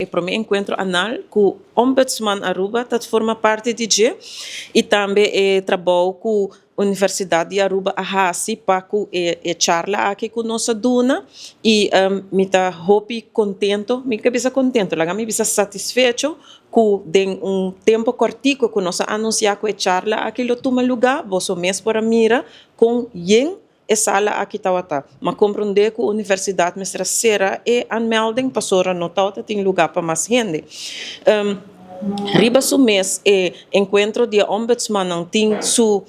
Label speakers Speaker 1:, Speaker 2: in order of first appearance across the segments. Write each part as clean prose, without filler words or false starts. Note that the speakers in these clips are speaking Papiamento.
Speaker 1: E prome encuentro anal cu Ombudsman Aruba ta forma parti di dje y tambe e trabou cu Universidad di Aruba a haci pa cu e charla aki cu nos a duna y mi ta hopi contento, mi ke bisa contento, laga mi bisa satisfecho cu den un tempo cortico cu nos a anuncia cu e charla aki lo tuma luga, boso mes por a mira con yen E sala aki tawata. Ma komprondé ku universidat mester a sera e aanmelding pasobra no tawata tin lugá pa mas hende. Riba su mes e enkuentro di e ombudsmannan tin su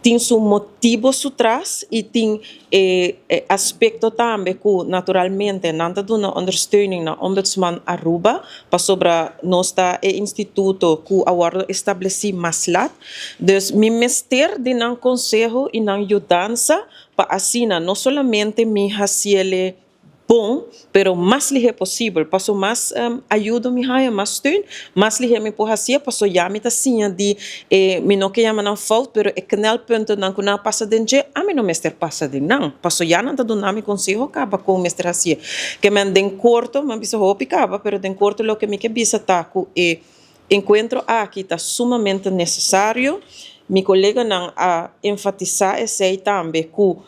Speaker 1: tin su motibo su tras i tin e aspekto tambe ku naturalmente nan ta duna ondersteuning na Ombudsman Aruba pasobra nos ta e instituto ku a wòrdu establesí mas lat. Dus mi mester di nan conseho y nan yudansa pa asina no solamente mi haciele bon, pero mas lihe posibel. Paso mas ayudo mi haya, mas steun, mas lihe mi por hacié, paso ya mi ta siña di e, mi no ke yama nan fout, pero e knelpuntennan cu nan a pasa den dje, ami no mester pasa den nan, paso ya nan ta duna mi conseho caba con mester hacié. Ke men den corto, mi a bisa hopi caba, pero den corto loke mi ke bisa ta cu e Enkuentro aki ta sumamente nesesario. Mi koleganan a enfatisá esei tambe ku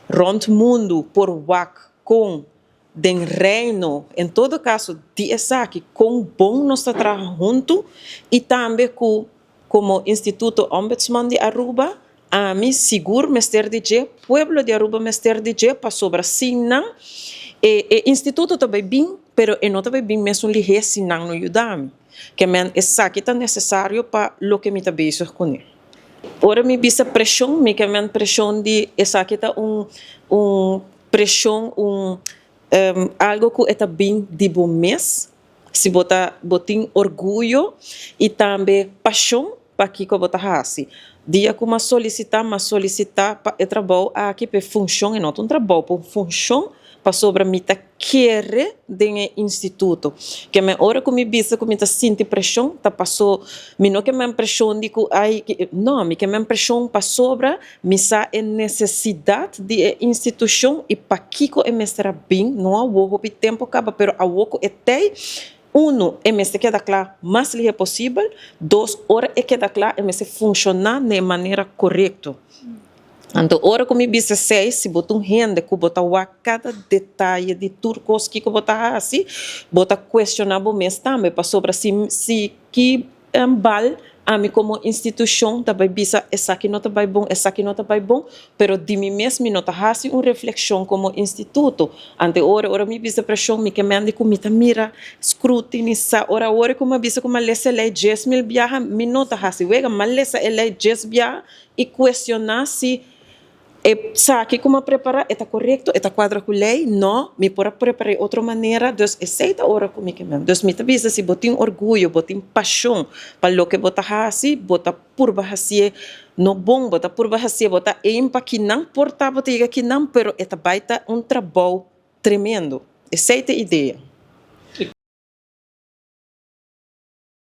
Speaker 1: rònt mundu por wak kon den Reino, en todo kaso di esaki, kon bon nos ta traha huntu i tambe ku komo Instituto Ombudsman di Aruba Ami sigur mester di dje, pueblo di Aruba mester di dje pasobra sin nan e e instituto ta bay bin pero e no ta bay bin mesun lihé si nan no yuda mi. Ke men esaki ta necesario pa loke mi ta bezig kuné. Ora mi bisa preshon mi ke men preshon di esaki ta un un preshon un algo ku e ta bin di bo mes si bo ta bo tin orguyo i tambe pashon pa kiko bo ta hasi. Dia ku m'a solisitá, m'a solisitá pa e trabou aki, pa e funshon, e no ta un trabou, pa un funshon, pasobra mi ta kere den e instituto. Ke men ora ku mi bisa ku mi ta sinti preshon, ta paso mi no ke men preshon di ku ai, no, mi ke men preshon pasobra mi sa e nesesidat di e institushon i pakiko e mester a bin, no awo hopi tempu kaba, pero awo ku e tei, Unu, e mester keda kla mas lihe posibel. Dos, ora e keda kla e mester funshoná na e manera korekto. Anto ora ku mi bisa esei, si bo ta un hende ku bo ta wak kada detaye di tur kos kiko bo ta hasi, bo ta kuestioná bo mes tambe pasobra si si ki bal ami komo institushon ta bai bisa esaki no ta bai bon, esaki no ta bai bon, pero di mi mes mi no ta hasi un reflekshon komo instituto. Ante ora, ora mi bisa preshon mi ke mende ku mi ta mira, scrutinisa, ora ora ku mi a bisa ku mi a lesa e lei 10,000 biaha, mi no ta hasi wega, mi a lesa e lei djes biaha i kuestioná si E saki ku mi a prepará e ta korekto, e ta kuadra ku lei? No, mi por a prepar'é otro manera. Dus esei ta ora ku mi ke men. Dus mi ta bisa si bo tin orguyo, bo tin pashon pa loke bo ta hasi, bo ta purba hasié no bon, bo ta purba hasié, bo ta aim pa kinan por ta bo ta yega kinan, pero e ta bai ta un trabou tremendo. Esei ta e idea.